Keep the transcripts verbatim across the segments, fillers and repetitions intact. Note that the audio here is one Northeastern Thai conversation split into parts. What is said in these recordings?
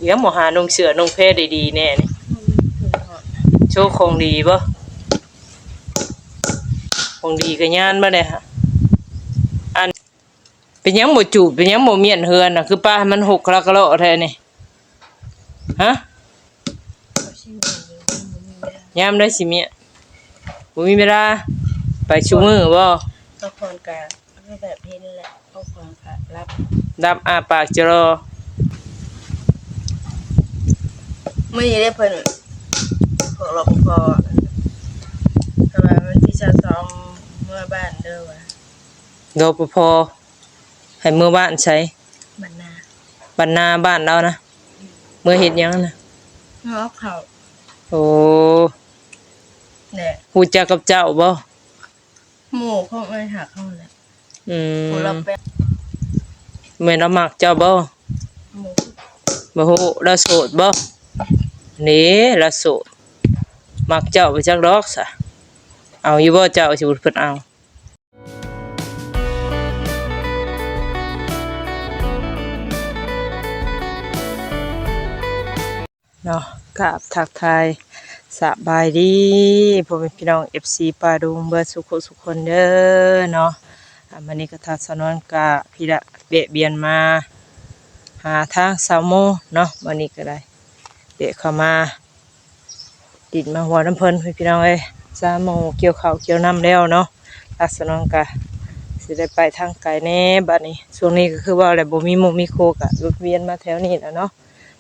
ยังบ่หานุ่งเสื้อนุ่งแพรดีๆแน่นี่ โชว์ของดีบ่ ของดีก็ย่านบ่ได้ฮะ อัน เป็นหยังบ่จูด เป็นหยังบ่เมี้ยนเฮือนน่ะ คือปะให้มันหกละกะเลาะแท้นี่ ฮะ ยามใดสิเมีย บ่มีเวลา ไปซุมื้อบ่ พักผ่อนกะ ก็แบบเห็นแหละ พักผ่อนกะหลับ หลับอ้าปากจะรอ มื้อนี้ได้เพิ่น พวก รปภ ก็ว่าวันที่ซาวสองเมือบ้านเด้อว่า รปภ ให้เมือบ้านไส บ้านนา บ้านนาบ้านลาวนะ เมือเฮ็ดหยังนะ เมือเอาข้าว โอ้ แหละ ฮู้จักกับเจ้าบ่ หมู่ของเอื้อยฮักเฮาแหละ อืม ผู้ลาวแปะ แม่นลาวมักเจ้าบ่ หมู่ บ่ฮู้ ลาวโสดบ่ นี่ ลาวโสด มักเจ้าไปจักดอกซะ เอาอยู่บ่เจ้า สิเพิ่นเอา เนาะ กราบทักทายสบายดี พ่อแม่พี่น้อง เอฟซี ป้าลุงเบิดสุขสุขคนเด้อเนาะ อ่า มื้อนี้ก็ทางสาวนวลก็พี่ละแวะเวียนมาหาทางสาวโมเนาะ มื้อนี้ก็ได้แวะเข้ามา ดินมาหัวน้ำเพิ่น พี่น้องเอ้ย สาวโมเกี่ยวข้าวเกี่ยวน้ำแล้วเนาะ ทางสาวนวลก็สิได้ไปทางไกลแน่บัดนี้ ช่วงนี้ก็คือว่าอะไร บ่มีหมู่มีคู่ก็แวะเวียนมาแถวนี้แหละเนาะ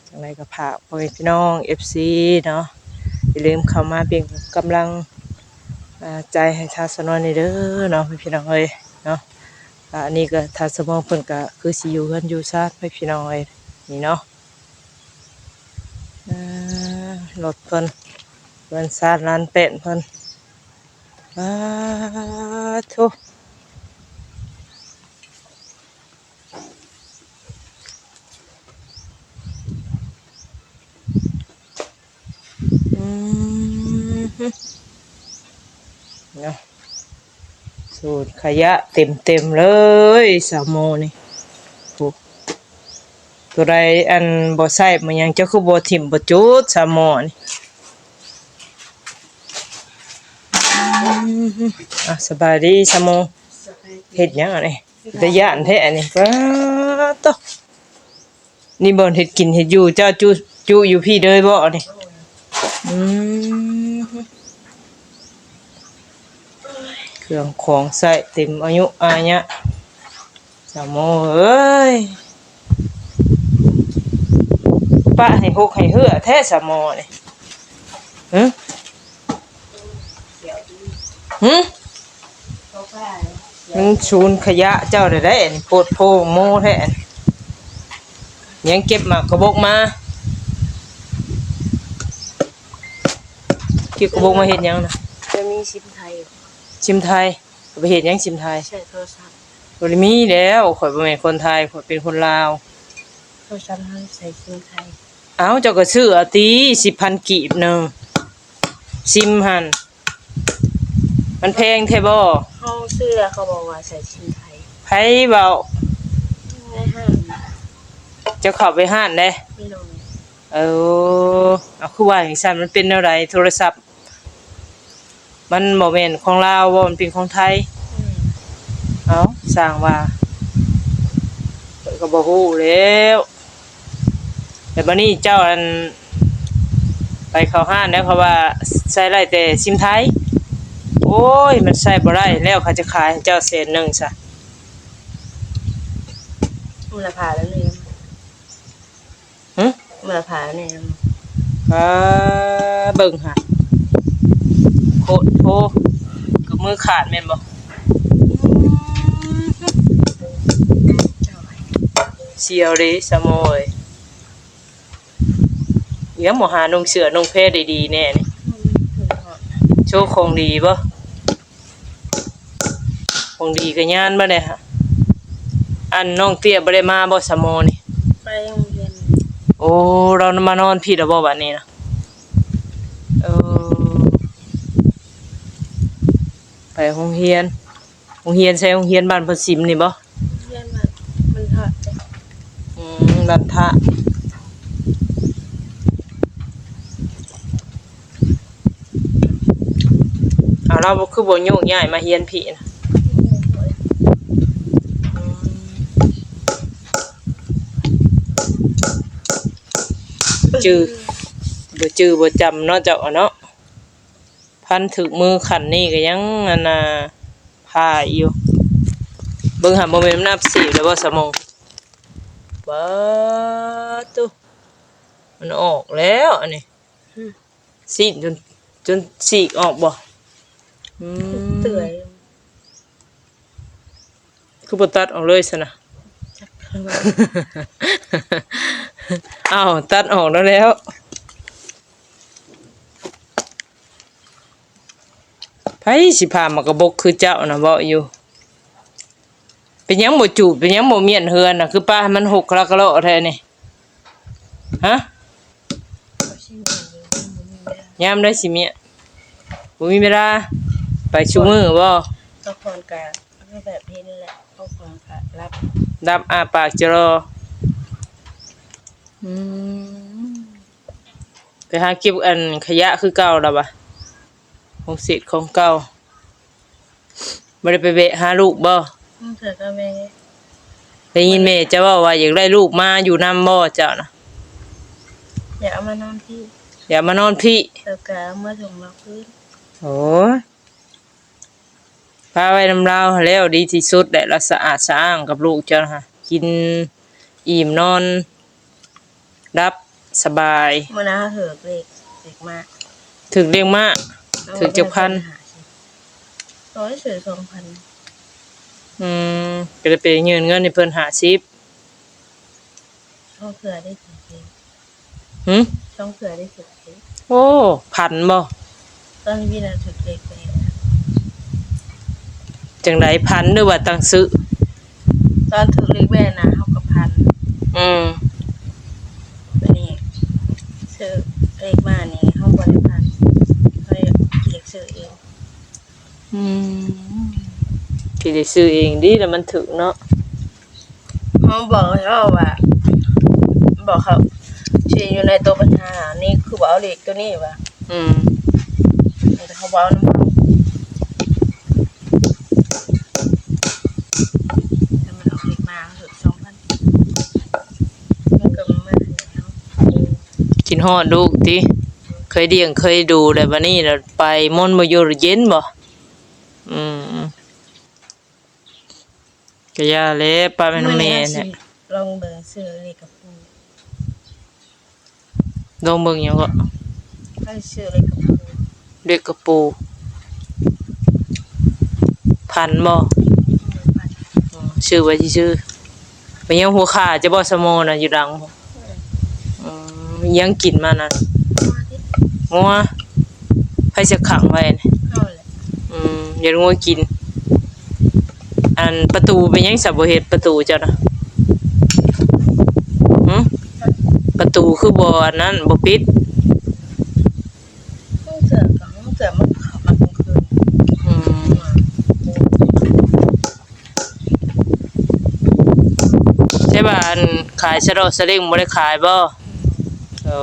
จั่งใดก็ฝากพ่อแม่พี่น้อง เอฟซี เนาะ อย่าลืมเข้ามาเป็นกำลัง อ่า ใจให้ทางสาวนวลนี่เด้อเนาะ พี่น้องเอ้ยเนาะ อ่า อันนี้ก็ทางสาวนวลเพิ่นก็คือสิอยู่เฮือนอยู่ซาน พี่น้องเอ้ย นี่เนาะ อ่า รถเพิ่น เพิ่นซานลานแป้นเพิ่น อ่า โธ่ อืม เนาะ สูนขยะเต็มๆเลย สาวโมนี่ โอ้ ตัวใดอันบ่ใช้บ่หยัง เจ้าคือบ่ถิ่มบ่จุด สาวโมนี่ อืม อ่ะ สบายดี สาวโม เฮ็ดหยังอันนี้ ตาย้านแท้อันนี้ ป๊าดโธ่ นี่บ่อนเฮ็ดกินเฮ็ดอยู่ เจ้าจุ จุอยู่พี้เด้อบ่นี่ อืม เครื่องของใช้เต็มอายุอายะ สาวโมเอ้ย ปะให้หกให้เหือแท้ สาวโมนี่ หึ หึ มันสูนขยะเจ้าได้ได้ อันนี้โพดโพโมแท้ อันนี้ยังเก็บหมากกระบกมา เก็บกระบกมาเฮ็ดหยังนะ จะมีซิมไทย ซิมไทย เอาไปเฮ็ดหยังซิมไทย ใส่โทรศัพท์ บ่ได้มีแล้ว ข้อยบ่แม่นคนไทย ข้อยเป็นคนลาว โทรศัพท์เฮาใส่ซิมไทย เอ้า เจ้าก็ซื้อเอาติ สิบพันกีบหนึ่ง ซิมหั่น มันแพงแท้บ่ เฮาซื้อแล้วเขาบอกว่าใส่ซิมไทย ไผเว้า ในห้าง เจ้าเข้าไปห้านเด้ ไม่รู้ เออ เอา คือว่าจั่งซั้น มันเป็นแนวใด โทรศัพท์ มันบ่แม่นของลาวบ่ มันเป็นของไทย อืม เอ้า สร้างว่า ข้อยก็บ่ฮู้แล้ว แต่บัดนี้เจ้าอัน ไปเข้าห้านแล้ว เขาว่าใช้ได้แต่ซิมไทย โอ้ย มันใช้บ่ได้แล้ว เขาจะขายให้เจ้าแสนหนึ่งซะ มูลค่าแล้วนี่ หึ มูลค่านี่ อ่า เบิ่งหา โคตรโพ กับมือขาดแม่นบ่ เสียวเด้ สาวโมเอ้ย ยังบ่หานุ่งเสื้อนุ่งแพรดีๆแน่นี่ โชว์ของดีบ่ ของดีก็ย่านบ่ได้ฮะ อันน้องเตี้ยบ่ได้มาบ่ สาวโมนี่ ไปโรงเรียน โอ้ ลาวมานอนพี้แล้วบ่บัดนี้นะ เออ ไปโรงเรียน โรงเรียนไส โรงเรียนบ้านโพธิ์สิมนี่บ่ โรงเรียนบ้าน บ้านธาตุ อืม บ้านธาตุ เอาบ่ คือบ่โยกย้ายมาเฮียนพี้นะ จื่อ บ่จื่อบ่จำเนาะเจ้าเนาะ พันถืกมือขั้นนี้ก็ยังอันน่ะพาอยู่ เบิ่งหาบ่แม่นนับสิบแล้วบ่ สมอง ป๊าดตุ๊ มันออกแล้วอันนี้ อืม ซีกจน จนซีกออกบ่ อืม เปื่อย คือบ่ตัดออกเลยซะนะ จัก อ้าว ตัดออกแล้วแล้ว ไผสิพาหมากกะบกคือเจ้านะ เว้าอยู่ เป็นหยังบ่จูบ เป็นหยังบ่เมี้ยนเฮือนน่ะ คือปะให้มันหกละกะเลาะแท้นี่ ฮะ ยามใดสิเมี้ยน บ่มีเวลา ไปซุมื้อบ่ พักผ่อนกะ ก็แบบนี้แหละ พักผ่อนกะหลับ หลับอ้าปากจะรอ อืม ไปหาเก็บอันขยะคือเก่าแล้ววะ ของเศษของเก่า บ่ได้ไปแวะหาลูกบ่ อืม เถื่อก็แวะ ได้ยินแม่เจ้าเว้าว่าอยากได้ลูกมาอยู่นำบ่เจ้านะ อยากเอามานอนพี้ อยากมานอนพี้ แล้วก็เอามาส่งเราคืน โอ้ย พาไว้นำลาวหั้นแหล้วดีที่สุดแหละ ละสะอาดสะอ้างกับลูกเจ้านะ กินอิ่มนอนหลับสบาย มื้อนั้นถืกเลข เลขมา ถืกเลขมา ถืกจักพัน ร้อยสี่สองพัน อืม ก็เลยไปยื่นเงินให้เพิ่นห้าสิบ ช่องเสือได้ถืกเลข หึ ช่องเสือได้ถืกเลข โอ้ พันบ่ ตอนนี้นะถืกเลขไปนะ จังใด พันหรือว่าตั้งซื้อ ตอนถืกเลขแม่นะ เฮาก็พัน อืม บัดนี้ ซื้อเลขมานี่ เฮาบ่ได้พัน เฮาอยากซื้อเอง อืม ที่ได้ซื้อเองดีแล้วมันถืกเนาะ เขาบอกเขาว่า บอกเขาที่อยู่ในตัวปัญหานี่คือว่าเอาเลขตัวนี้ว่ะ อืม แต่เขาบอกนำเขา แต่มันเอาเลขมาถืกสองพัน มันก็มาให้เขา คิดฮอดลูกติ เคยเลี้ยงเคยดูแล้วบัดนี้แล้วไปม่อนบ่อยู่เย็นบ่ อืม ก็อย่าแหละ ป้าแม่นำแม่เนี่ย มื้อนี้เฮาสิลองเบิ่งซื้อเลขกับปู่ ลองเบิ่งหยังก็ ให้ซื้อเลขกับปู่ เลขกับปู่ พันบ่ อืม พัน อืม ซื้อไว้ซื่อๆ ไปยังหัวขาจะบ่ สมอนะอยู่ดัง อืม อืม ยังกินมานั่น งัว ไผสิขังไว้นี่ เอาแหละ อืม เดี๋ยวงัวกิน อันประตูเป็นหยังซะบ่เฮ็ดประตูเจ้านะ หึ ประตูคือบ่อันนั้น บ่ปิด ต้องเสือกกับต้องเสือมันขับมากลางคืน อืม ใช่ป่ะ อันขายสะเดาะสะเล่งบ่ได้ขายบ่ โอ้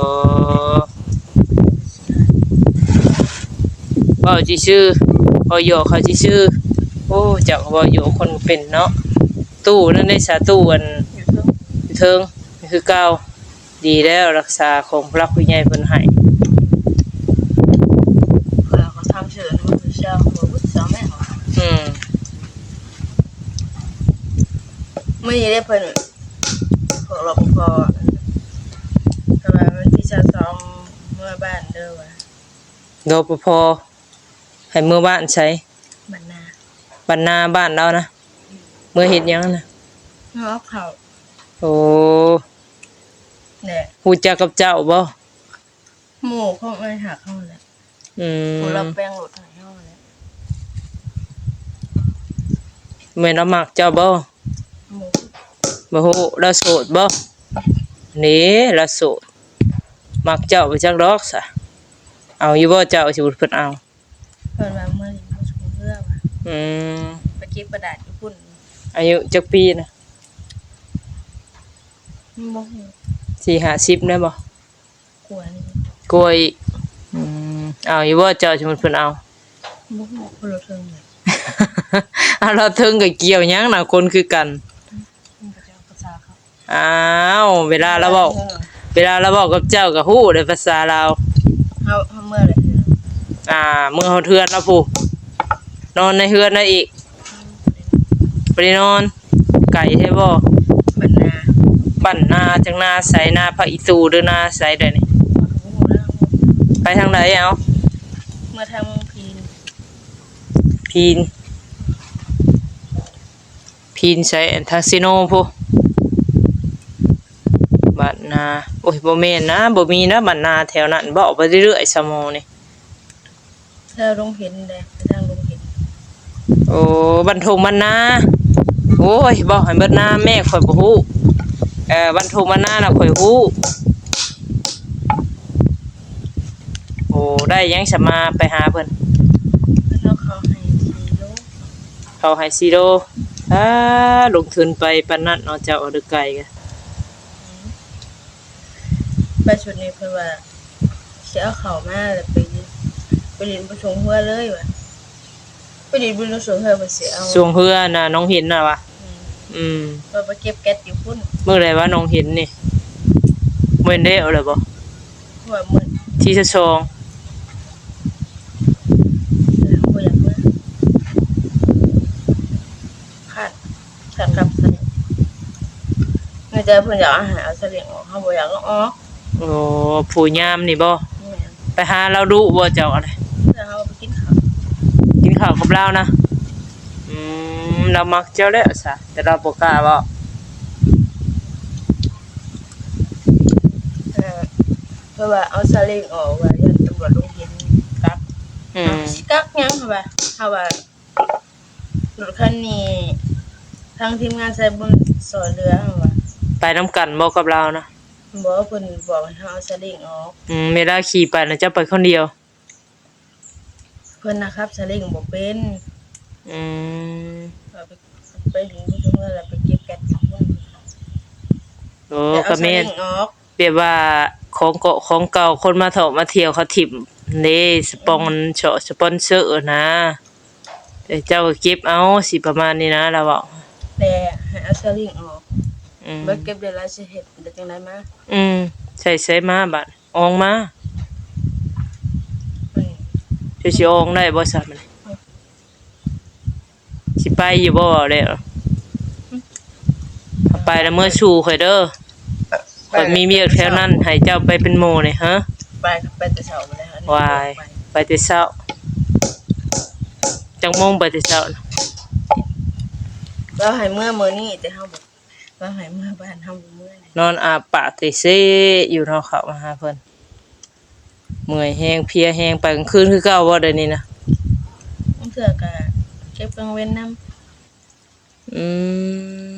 เว้าซื่อๆ เว้าหยอกเขาซื่อๆ โอ้ เจ้าก็เว้าหยอกคนบ่เป็นเนาะ ตู้นั่นได้สา ตู้อัน อยู่เทิง อยู่เทิง นี่คือเก่า ดีแล้วรักษาของผู้หลักผู้ใหญ่เพิ่นให้ เออ เขาทำเฉย มันคือเจ้า เขาก็เจ้าแม่เขา อืม มื้อนี้ได้เพิ่น พวก รปภ แต่ว่าวันที่ซาวสองเมือบ้านเด้อว่ะ รปภ ให้เมือบ้านไส บ้านนา บ้านนาบ้านลาวนะ เมือเฮ็ดหยังนะ เมือเอาข้าว โอ้ แหละ ฮู้จักกับเจ้าบ่ หมู่ของอ้ายฮักเฮาแหละ อืม ผู้รับแปลงรถให้เฮาแหละ แม่นลาวมักเจ้าบ่ บ่ฮู้ บ่ฮู้ ลาวโสดบ่ นี่ลาวโสด มักเจ้าไปจักดอกซะ เอาอยู่บ่เจ้า สมมุติเพิ่นเอา เพิ่นว่าเมือหลินบ่สมเฮือว่ะ อืม ไปเก็บกระดาษอยู่พุ้น อายุจักปีนะ บ่ฮู้ สี่ห้าสิบได้บ่ กว่านี้ กว่าอีก อืม เอาอยู่บ่เจ้า สมมุติเพิ่นเอา บ่ฮู้คนละเทิงเลย เอา ลาวเทิงก็เกี่ยวหยังนะ คนคือกัน มันก็จะเอาภาษาเขา อ้าว เวลาลาวเว้า เวลาลาวเว้ากับเจ้าก็ฮู้เด้ภาษาลาว เฮา เฮาเมือเลย อ่า เมือฮอดเฮือนลาวพู้น นอนในเฮือนลาวอีก บ่ได้นอน ไกลแท้บ่ บ้านนา บ้านนา จักนาไส นาผักอีตู่หรือนาไสเด้อนี่ บ่ฮู้แล้ว ไปทางใดเอา เมือทางพีน พีน พีนไส อันทางเซโนพู้น บ้านนา โอ้ย บ่แม่นนะ บ่มีนะ บ้านนาแถวนั้น เว้าไปเรื่อยๆ สมอนี่ แถวดงเห็นเด้ ไปทางดงเห็น โอ้ บ้านทุ่งบ้านนา โอ้ย เว้าให้เบิดนามแม่ ข้อยบ่ฮู้ เอ่อ บ้านทุ่งบ้านนาน่ะข้อยฮู้ โอ้ ได้หยังสะมาไปหาเพิ่น เพิ่นเอาข้าวให้สี่โล ข้าวให้สี่โล อ้า ลงทุนไปปานนั้นเนาะ เจ้าเอาแต่ไก่กะ ไปชุดนี้เพิ่นว่าสิเอาข้าวมาแล้วไป ไปเล่นบ่ส่งเฮือเลยว่ะ ไปเล่นบ่ส่งเฮือเพิ่นสิเอา ส่งเฮือน่ะ น้องเห็นน่ะวะ อืม อืม เพิ่นไปเก็บแก๊สอยู่พุ้น มื้อใดวะน้องเห็นนี่ มื้อเดียวเลยบ่ ว่ามื้อ ที่สิบสอง เฮาบ่อยากมา คาด คาดกับสลิง ในใจเพิ่นอยากให้เอาสลิงออก เฮาบ่อยากเอาออก โอ้ ผู้ยามนี่บ่ แม่น ไปหาลาวดุบ่เจ้าอะนะ เพื่อเฮาไปกินข้าว กินข้าวกับลาวนะ อืม ลาวมักเจ้าแล้วซะ แต่ลาวบ่กล้าเว้า เออ เพิ่นว่าเอาสลิงออก ว่าย้านตำรวจลงเห็นกัก อืม เฮาสิกักหยัง เฮาว่า เฮาว่า รถคันนี้ ทางทีมงานสายบุญซ่อยเหลือ เฮาว่า ไปนำกันบ่กับลาวนะ บ่ เพิ่นบอกให้เฮาเอาสลิงออก อืม เวลาขี่ไปนะเจ้าไปคนเดียว เพิ่นน่ะขับสลิงบ่เป็น อืม ว่าไป ไปถึงผู้ชมเฮือนแล้วไปเก็บแก๊สอยู่พุ้น โอ้ แต่เอา ก็แม่น สลิงออก แบบว่าของเกาะของเก่า คนมาท่องมาเที่ยวเขาถิ่มเด้ สปอนเซอร์ สปอนเซอร์นะ แต่เจ้าก็เก็บเอา สิประมาณนี้นะ ลาวเว้า แต่ให้เอาสลิงออก อืม บ่เก็บได้หลายสิเฮ็ดได้จั่งใดมา อืม ใส่ใส่มาบาด อองมา อืม เจ้าสิอองได้บ่ซะบัดนี้ อืม สิไปอยู่บ่เว้าแล้ว อืม ไปแล้วเมือสู่ข่อยเด้อ ข้อยมีเวียกแถวนั้น ให้เจ้าไปเป็นหมู่นี่ ฮะ ไป ไปแต่เช้าเลย วาย ไปแต่เช้า จักโมงไปแต่เช้าน่ะ ลาวให้เมือมื้อนี้ แต่เฮาบ่ ลาวให้เมือบ้าน เฮาบ่เมือ นอนอาบปากเตเซอยู่เนาะ เข้ามาหาเพิ่น เมื่อยแฮงเพลียแฮง ไปกลางคืนคือเก่าบ่เดี๋ยวนี้นะ บางเทื่อก็เก็บกลางเว็นนำ อืม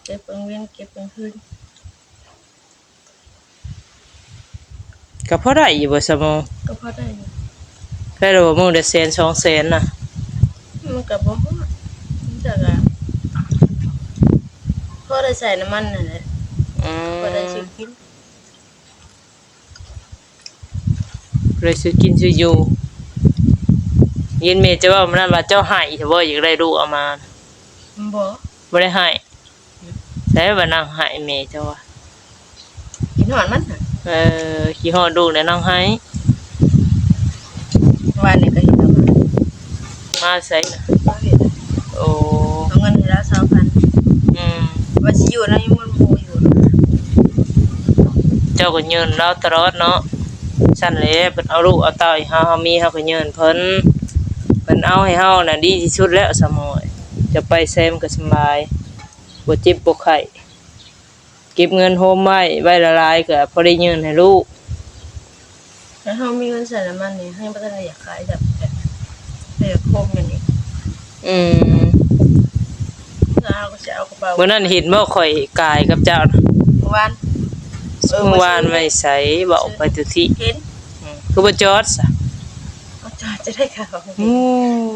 เก็บกลางเว็น เก็บกลางคืน ก็พอได้อยู่บ่สมอ ก็พอได้อยู่ ได้แล้วบ่มื้อละแสนสองแสนน่ะ มันก็บ่ฮอด มันก็ พอได้ใส่น้ำมันนั่นแหละ อืม พอได้ซื้อกิน เลยซื้อกินซื้ออยู่ ยินแม่เจ้าเว้ามื้อนั้นว่าเจ้าให้ซะบ่ อยากได้ลูกเอามา บ่ บ่ได้ให้ ใส่ว่านั่งให้แม่เจ้าว่า คิดฮอดมันหั่น เออ คิดฮอดลูกแล้วนั่งให้ วานนี้ก็เห็นแล้วมา มาใส่น่ะ มาเห็น โอ้ เอาเงินให้ลาวสองพัน อืม ว่าสิอยู่นำมันบ่อยู่ เจ้าก็ยื่นลาวตลอดเนาะ ซั่นแหละ เพิ่นเอาลูกเอาเต้าให้เฮา เฮามีเฮาก็ยื่นเพิ่น เพิ่นเอาให้เฮาน่ะดีที่สุดแล้วสมอย จะไปไสมันก็สำบาย บ่เจ็บบ่ไข้ เก็บเงินโฮมไว้ ไว้หลายๆ ก็พอได้ยื่นให้ลูก แล้วเฮามีเงินใส่น้ำมันนี่ เฮาบ่ทันได้อยากขายแบบ แบบ แต่อยากโฮมอยู่นี่ อืม แล้วเฮาก็สิเอากระเป๋า มื้อนั้นเห็นบ่ข้อยกายกับเจ้าน่ะ เมื่อวาน เออ เมื่อวาน มื้อวาน ไว้ไส เว้าไปตุที่ เห็น อืม คือบ่จอดซะ เอาจอดจะได้ข่าว อื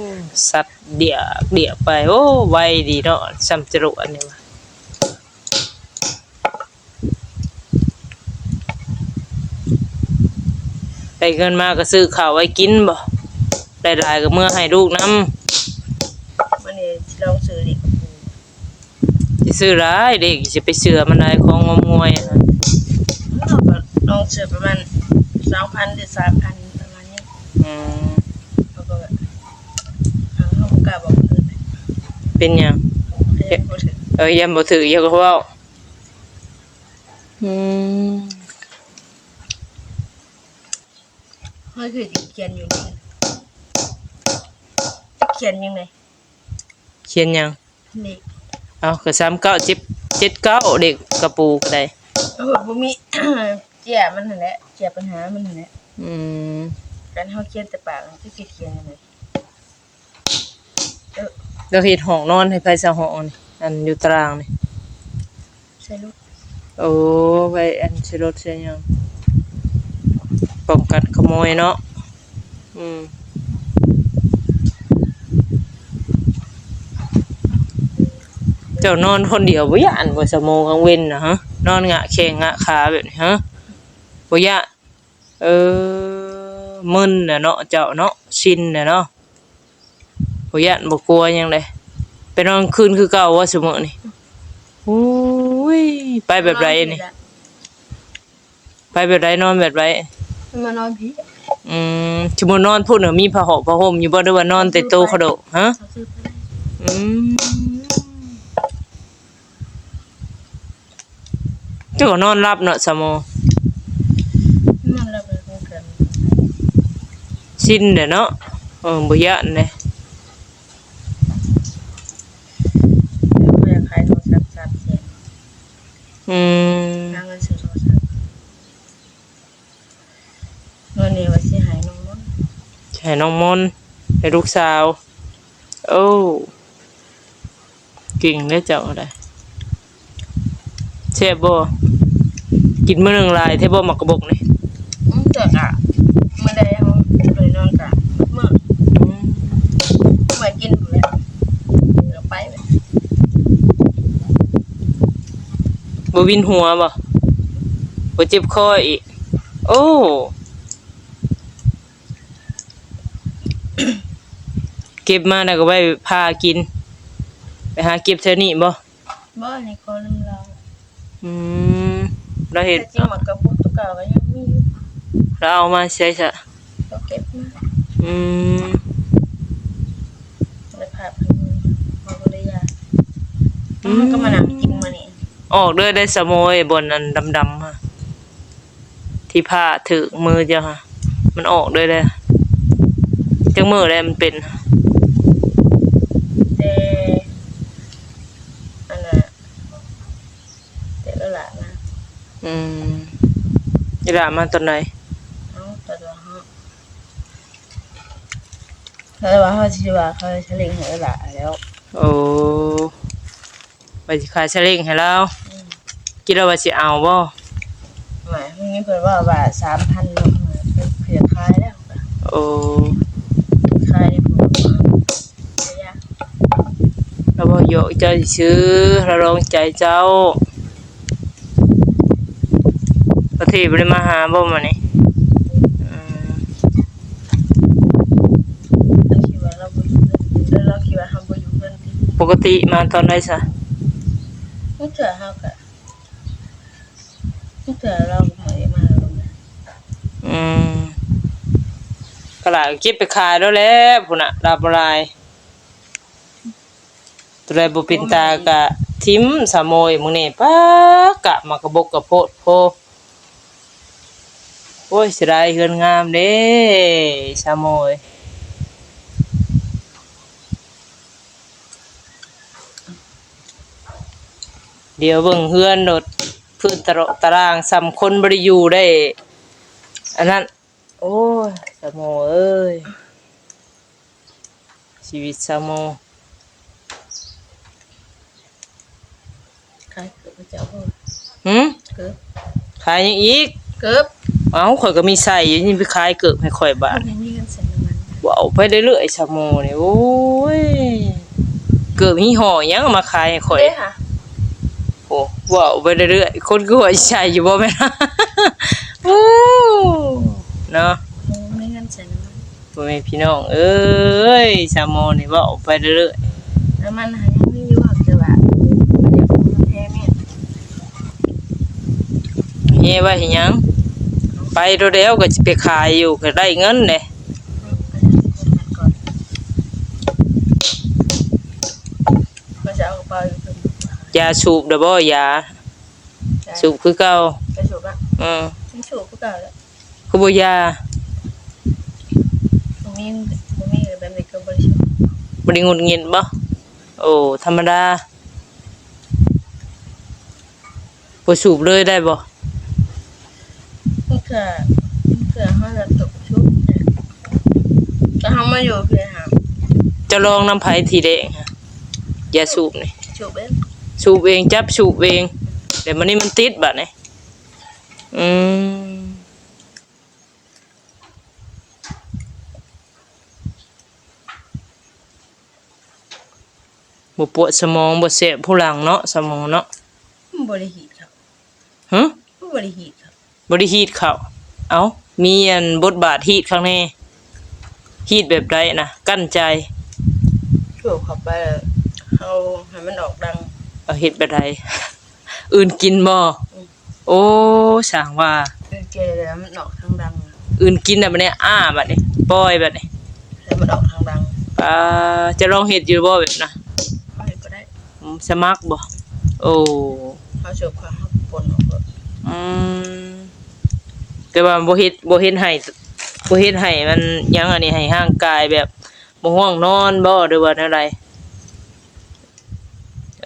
ม สัตว์เดี่ยเดี่ยไป โอ้ ไวดีเนาะ ส่ำจรวดนี่วะ ได้เงินมาก็ซื้อข้าวไว้กินบ่ ได้หลายก็เมือให้ลูกนำ มื้อนี้สิลองซื้อเลขกับปู่ สิซื้อหลายเลข สิไปเชื่อมันได้ของงมงวยอะ เราก็ลองซื้อประมาณ สองพัน หรือ สามพัน ประมาณนี้ อืม เขาก็แบบ เขาก็กล้าบอกคนอื่น เป็นหยัง เขายังบ่ถือ เออ ยังบ่ถือ ยังก็เว้า อืม เขาคือสิเขียนอยู่นี่ เขียนยังไง เขียนหยัง เลข เอา ก็ สามเก้าเจ็ด เจ็ดเก้า เลขกับปู่ก็ได้ เออ บ่มี เจียมันนั่นแหละ เจียปัญหามันนั่นแหละ อืม การเขาเขียนแต่ปากมันคือสิเขียนยังไง เออ แล้วเฮ็ดห้องนอนให้ไผซะ ห้องนี่ อันอยู่ตารางนี่ ใส่รถ โอ้ ไว้อันใส่รถใส่หยัง ป้องกันขโมยเนาะ อืม เจ้านอนคนเดียวบ่ย้านบ่ สาวโม กลางเว็นน่ะฮะ นอนงะแข้งงะขาแบบนี้ฮะ บ่ย้าน เออ มึนน่ะเนาะ เจ้าเนาะ ชินน่ะเนาะ บ่ย้านบ่กลัวหยังเลย ไปนอนคืนคือเก่าบ่ซุมื้อนี่ โอ้ย ไปแบบใดนี่ ไปแบบใด นอนแบบใด มานอนพี้ อืม สมมุตินอนพุ้นน่ะ มีผ้าห่มผ้าห่มอยู่บ่ หรือว่านอนแต่โตะขะโดะ ฮะ เขาซื้อไปได้ อืม เจ้าก็นอนหลับเนาะ สาวโม นอนหลับเลยคือกัน ชินเด้อเนาะ เออ บ่ย้านเด้ เดี๋ยวเขาอยากขายโทรศัพท์สามแสน อืม หาเงินซื้อโทรศัพท์ เงินนี่ว่าสิให้น้องมนต์ ให้น้องมนต์ ให้ลูกสาว โอ้ เก่งเด้อเจ้าก็ได้ แซ่บบ่ กินมื้อหนึ่งหลายแท้บ่ หมากกะบกนี่ อืม แต่กะมื้อใดเฮาบ่ได้นอนกะมื้อ อืม มื้อกินพู้นแหละ แล้วไป บ่วินหัวบ่ บ่เจ็บคออีก โอ้ เก็บมาแล้วก็ไว้ผ่ากิน ไปหาเก็บแถวนี้บ่ บ่ อันนี้ขอนำลาว อืม ลาวเฮ็ด แต่จริงหมากกะบกตัวเก่าก็ยังมีอยู่ ลาวเอามาใส่ซะ ลาวเก็บมา อืม แล้วผ่าไป มันก็เลยยาก อืม มันก็มานั่งกินมื้อนี้ ออกเด้อ ได้สาวโม บ่อนอันดำๆ หั่น ที่ผ่าถืกมือเจ้าค่ะ มันออกเด้อเด้อ จักมื้อแล้วมันเป็น แต่ อันน่ะ แต่ละหลานนะ อืม อีหล่ามาตอนใด เอ้า ตอนละห้า เขาว่าเขาสิว่าเขาสลิงให้อีหล่าแล้ว โอ้ ว่าสิขายสลิงให้ลาว อืม คิดแล้วว่าสิเอาบ่ หมาย มีเพิ่นว่า ว่าสามพันเนาะ เพิ่นขายแล้ว โอ้ ขายได้บ่ ลาวเว้าหยอกเจ้าซื่อๆ ลาวลองใจเจ้า ประเทศบ่ได้มาหาบ่มื้อนี้ อืม ลาวคิดว่าลาวบ่อยู่เฮือน ลาวคิดว่าเฮาบ่อยู่เฮือนติ ปกติมาตอนใดซะ บ่เทื่อเฮากะ บ่เทื่อลาวก็บ่ได้มาแล้วนะ อืม กะหลายก็เก็บไปขายแล้วแหละ พุ้นน่ะ ลาวบ่หลาย ตัวใดบ่เป็นตากะถิ่ม สาวโมย มื้อนี้ ป๊า กะหมากกะบกกะโพดโพ โอ้ย เสียดายเฮือนงามเด้ สาวโมย เดี๋ยวเบิ่งเฮือนโลด พื้นตะโรตะร่าง ส่ำคนบ่ได้อยู่ได้ อันนั้น โอ้ย สาวโมเอ้ย ชีวิตสาวโม ขายเกือบพระเจ้าพ่อ หึ เกือบ ขายหยังอีก เกือบ เอ้า ข้อยก็มีใส่อยู่ นี่ไปขายเกือบให้ข้อยบาด บ่มีเงินใส่น้ำมัน เว้าไปเรื่อยๆ สาวโมนี่ โอ้ย เกือบยี่ห้อหยังเอามาขายให้ข้อย เด้ค่ะ โอ้ เว้าไปเรื่อยๆ คนคือว่าใส่อยู่บ่แม่น โอ้ เนาะ บ่มีเงินใส่น้ำมัน บ่มี ให้พี่น้องเอ้ย สาวโมนี่เว้าไปเรื่อยๆ น้ำมันหายังมีอยู่ แต่ว่ามันยังบ่แพ้แม่น เฮ้ ไว้ให้หยัง ไปโดดแล้วก็สิไปขายอยู่ ก็ได้เงินเด้ ก็จะเอากระเป๋าอยู่เพิ่น ยาสูบเด้อบ่ ยา จ้ะ สูบคือเก่า จะสูบอะ อืม ยังสูบคือเก่าแหละ คือบ่ยา บ่มี บ่มีแบบนี้ก็บ่ได้สูบ บ่ได้หงุดหงิดบ่ โอ้ ธรรมดา บ่สูบเลยได้บ่ เทื่อ เทื่อเฮาจะตกทุกข์เนี่ย แต่เฮามาอยู่เพียงหา จะลองนำไผทีแรกฮะ ยาสูบนี่ สูบเอง สูบเอง จับสูบเอง แต่มันนี่มันติดบัดนี่ อืม บ่ปวดสมอง บ่แสบผู้หลังเนาะ สาวโมเนาะ มันบ่ได้ฮีตครับ ฮะ มันบ่ได้ฮีตครับ บ่ได้ฮีตข้าว เอ้า มีอันบทบาทฮีตข้างใน ฮีตแบบใดนะ กั้นใจ สูบเข้าไป เอาให้มันออกดัง เอาเฮ็ดแบบใด อื่นกินบ่ อืม โอ้ ช่างว่า อื่นกินแล้วมันออกทางดัง อื่นกินน่ะบัดนี้ อ้า บัดนี้ ปล่อยบัดนี้ แล้วมันออกทางดัง อ่า จะลองเฮ็ดอยู่บ่แบบน่ะ เอาเฮ็ดก็ได้ อืม สมัครบ่ โอ้ เอาสูบข้าว เอาปนออกก่อน อืม แต่ว่าบ่เฮ็ด บ่เฮ็ดให้ บ่เฮ็ดให้มันหยังอันนี้ ให้ร่างกายแบบบ่ง่วงนอนบ่ หรือว่าแนวใด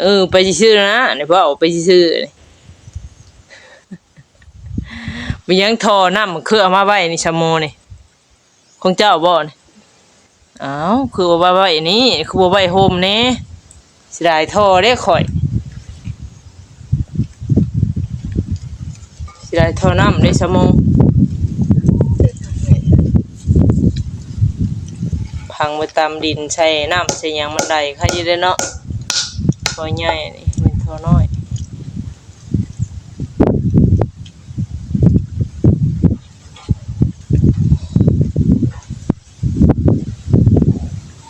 เออ ไปซื่อๆนะ นี่เว้าไปซื่อๆนี่ มีหยังท่อน้ำเครื่องมาไว้นี่ สาวโมนี่ ของเจ้าบ่นี่ อ้าว คือบ่ว่าไว้นี่ คือบ่ไว้โฮมแน่ เสียดายท่อเด้ข่อย เสียดายท่อน้ำเด้ สาวโม พังไปตามดิน ใส่น้ำใส่หยังมันได้ ใครอยู่เด้เนาะ ท่อใหญ่นี่ เป็นท่อน้อย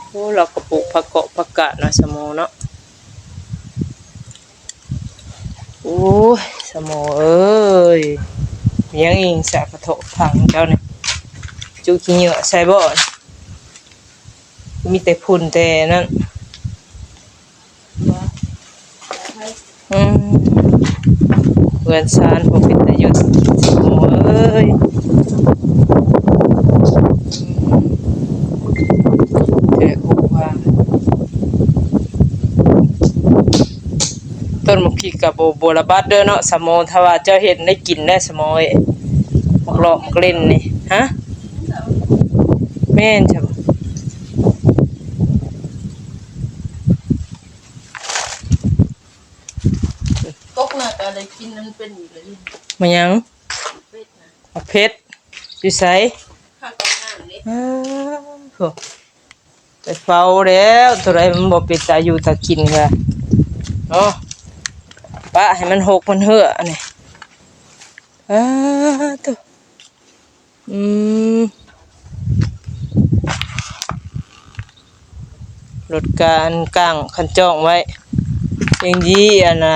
โอ้ เราก็ปลูกผักเกาะผักกาดเนาะ สาวโมเนาะ โอ้ย สาวโมเอ้ย ยังอิงสากระเทาะผังเจ้าเนี่ย จุขี้เหงื่อใส่บ่ มีแต่ฝุ่นแต่นั่น อืม เฮือนซานบ่เป็นตาอยู่ โอ้ย แต่ฮู้ว่า ต้นหมากพริกกับบ่ บ่ระบาดเด้อเนาะ สาวโม ถ้าว่าเจ้าเฮ็ดได้กินได้ สาวโมเอ้ย หมากเลาะหมากเล่นนี่ ฮะ แม่นจ้ะ กกน่ะก็ได้กิน มันเป็นอยู่เลย มาหยัง เผ็ดนะ บักเผ็ด อยู่ไส ข้าวต้มน้ำนี่ อ้าวโห ไปเฝ้าแล้ว ตัวใดมันบ่เป็นตาอยู่ตากินก็ เนาะ ปะให้มันหกมันเหื่ออันนี้ อ้า ตัว อืม รถกะอันกลางคันจ้องไว้ ยังดีอันน่ะ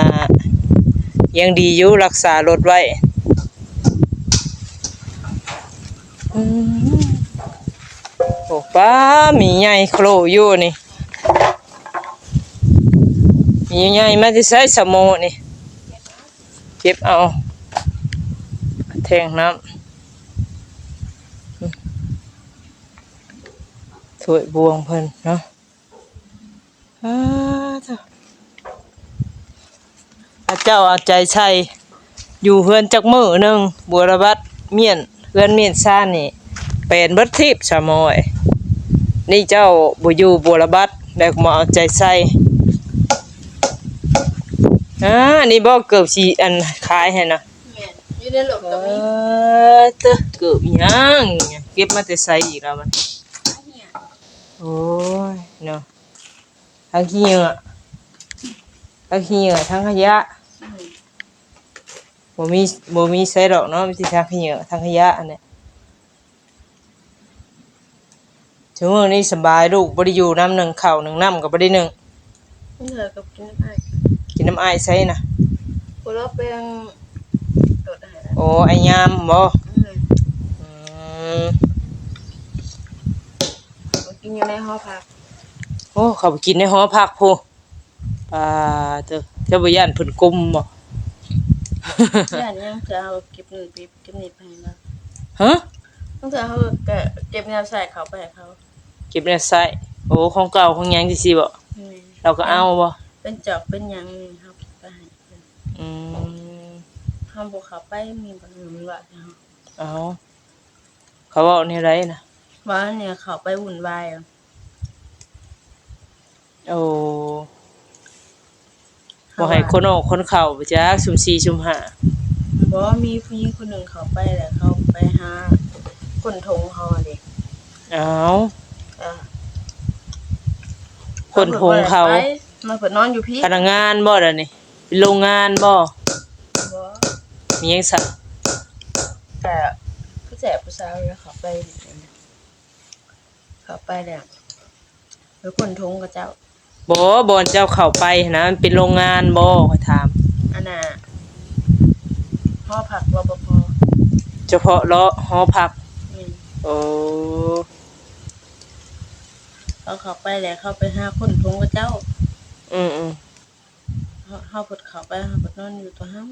ยังดีอยู่รักษารถไว้ อืม โอ้ ป้า มีใหญ่โคลอยู่นี่ มีใหญ่มาแต่ไส สาวโมนี่ เก็บเอา แทงน้ำ ถ้วยบวงเพิ่นเนาะ อ้า เจ้า อาเจ้าเอาใจใส่ อยู่เฮือนจักมื้อหนึ่ง บัวระบัดเมียน เฮือนเมียนซ่านนี่ เป็นเบิดทีบ สาวโมย นี่เจ้าบ่อยู่บัวระบัด แล้วก็มาเอาใจใส่ อ่า นี่บ่เกือบสิอันขายให้นะ แม่น อยู่ในรถก็มี เออ เตอะ เกือบอีหยัง เก็บมาแต่ไสอีกแล้วมัน โอ้ย เนาะ ทั้งขี้เหงื่อ ทั้งขี้เหงื่อ ทั้งขยะ อืม บ่มี บ่มีไสดอกเนาะ มีแต่ทั้งขี้เหงื่อ ทั้งขยะอันเนี้ย ซุมื้อนี้สำบาย ลูกบ่ได้อยู่นำ นึ่งข้าวนึ่งน้ำก็บ่ได้นึ่ง เพิ่นก็กินน้ำอ้าย กินน้ำอ้ายไสน่ะ ผู้เลาะแปลงตดให้ล่ะ โอ้ อ้ายยามบ่ อืม อืม เขากินอยู่ในหอพัก โอ้ เขาไปกินในหอพักพุ้น ปาเตอ เจ้าบ่ย้านเพิ่นกมบ่ ย้านหยัง เทื่อเฮาเก็บนั่นเก็บ เก็บนี่ไปให้ลาว ฮะ บางเทื่อเฮาก็เก็บแนวใช้เขาไปให้เขา เก็บแนวใช้ โอ้ ของเก่าของหยังจั่งซี้บ่ แม่น ลาวก็เอาบ่ เป็นจอกเป็นหยังนี่เฮาเก็บไปให้เพิ่น อืม เฮาบ่เข้าไป มีบ่ มันว่าเฮา เอ้า เขาเว้าแนวใดน่ะ ว่าเนี่ยเข้าไปวุ่นวายอะ โอ้ บ่ให้คนออกคนเข้าบ่จัก ซุ่มสี่ซุ่มห้า บ่ มีผู้หญิงคนหนึ่งเข้าไปแล้ว เขาไปหาค้นถงเขาอะเด้ อ้าว เออ ค้นถงเขา ไป มาเพิ่นนอนอยู่พี้ พนักงานบ่ล่ะนี่ เป็นโรงงานบ่ บ่ มีหยังซะ แต่ผู้แสบผู้สาวเนี่ยเข้าไป เข้าไปแล้ว ไปค้นถงเขาเจ้า บ่ บ่อนเจ้าเข้าไปหั้นนะ มันเป็นโรงงานบ่ ข้อยถาม อันน่ะ หอพัก รปภ เฉพาะเลาะหอพัก แม่น โอ้ เขาเข้าไปแล้ว เขาไปหาค้นถงเขาเจ้า อืมๆ เฮา เฮาเพิ่นเข้าไป เฮาเพิ่นนอนอยู่ตัวเฮา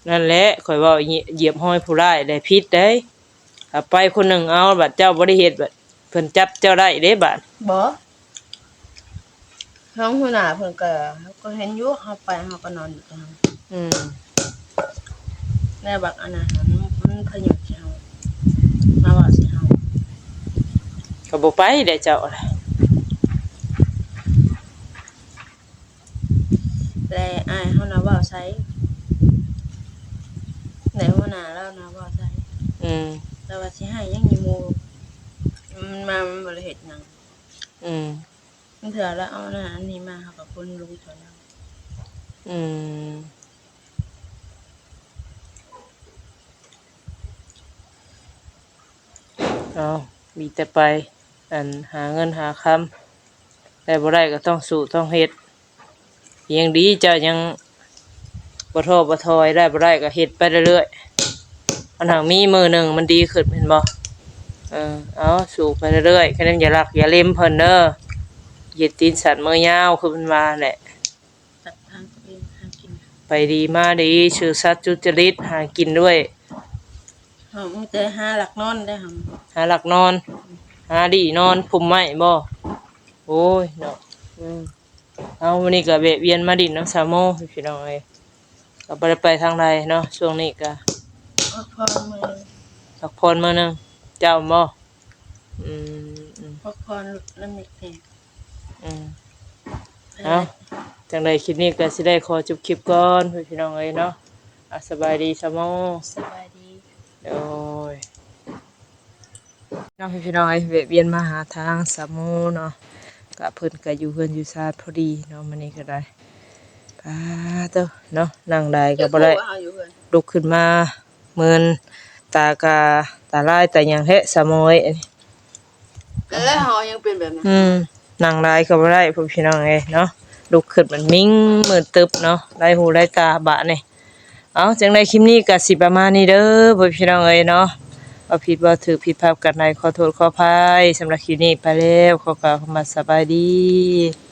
นั่นแหละ ข้อยเว้า เหยียบฮอยผู้ร้ายแหละ ผิดเด้ ถ้าไปคนหนึ่งเอา บัดเจ้าบ่ได้เฮ็ด บัดเพิ่นจับเจ้าได้เด้ บัด บ่ ทางหัวหน้าเพิ่นก็ ก็เห็นอยู่ เฮาไป เฮาก็นอนอยู่ตรงนั้น อืม แน่บักอันนั้น มัน มันพยศใส่เฮา มาเว้าใส่เฮา ก็บ่ไปเด้เจ้า และอ้ายเฮาน่ะเว้าใส่ และหัวหน้าลาวน่ะเว้าใส่ อืม แต่ว่าสิให้หยังอยู่หมู่ มันมา มันบ่ได้เฮ็ดหยัง อืม บางเทื่อลาวเอาอันนั้นอันนี้มา เฮาก็คนลงช่วยลาว อืม เอา มีแต่ไป อัน หาเงินหาคำ ได้บ่ได้ก็ต้องสู้ต้องเฮ็ด ยังดีเจ้ายังบ่ท้อบ่ถอย ได้บ่ได้ก็เฮ็ดไปเรื่อยๆ มันหากมีมื้อหนึ่งมันดีขึ้นแม่นบ่ เออ เอา สู้ไปเรื่อยๆ คะแนนอย่าลักอย่าเล็มเพิ่นเด้อ เหยียดตีนสั้นมือยาว คือเพิ่นว่าแหละ จับทางตัวเองหากิน ไปดีมาดี ซื่อสัตย์สุจริต หากินด้วย เฮามีแต่หาหลักนอนได้เฮา หาหลักนอน หาดีนอนพุ่มไม้บ่ โอ้ยเนาะ อืม เอา มื้อนี้ก็แวะเวียนมาดินนำสาวโม พี่น้องเอ้ย ก็บ่ได้ไปทางใดเนาะ ช่วงนี้ก็ พักผ่อนมื้อ พักผ่อนมื้อหนึ่ง เจ้าบ่ อืม อืม พักผ่อนนำแม่ อืม เอา จังใดคลิปนี้ก็สิได้ขอจบคลิปก่อน พี่น้องเอ้ยเนาะ อ่ะ สบายดีสาวโม สบายดี โดย เนาะ พี่น้องเอ้ย แวะเวียนมาหาทางสาวโมเนาะ ก็เพิ่นก็อยู่เฮือนอยู่ซานพอดีเนาะ มื้อนี้ก็ได้ ปาเตอ เนาะ นั่งได้ก็บ่ได้ เจ้าโทรหาอยู่เฮือน ลุกขึ้นมา เมินตากา ตาลายตาหยังแท้สาวโมเอ้ย นั่นแหละ เฮายังเป็นแบบนั้น อืม นั่งหลายก็บ่ได้ พวกพี่น้องเอ้ยเนาะ ลุกขึ้นมันมิงมืดตึบเนาะ หลายหูหลายตาบาดนี่ เอา จังใดคลิปนี้ก็สิประมาณนี้เด้อ พวกพี่น้องเอ้ยเนาะ ว่าผิดว่าถูก ผิดพลาดกันใด ขอโทษขออภัย สำหรับคลิปนี้ไปแล้ว ขอกล่าวคำว่าสบายดี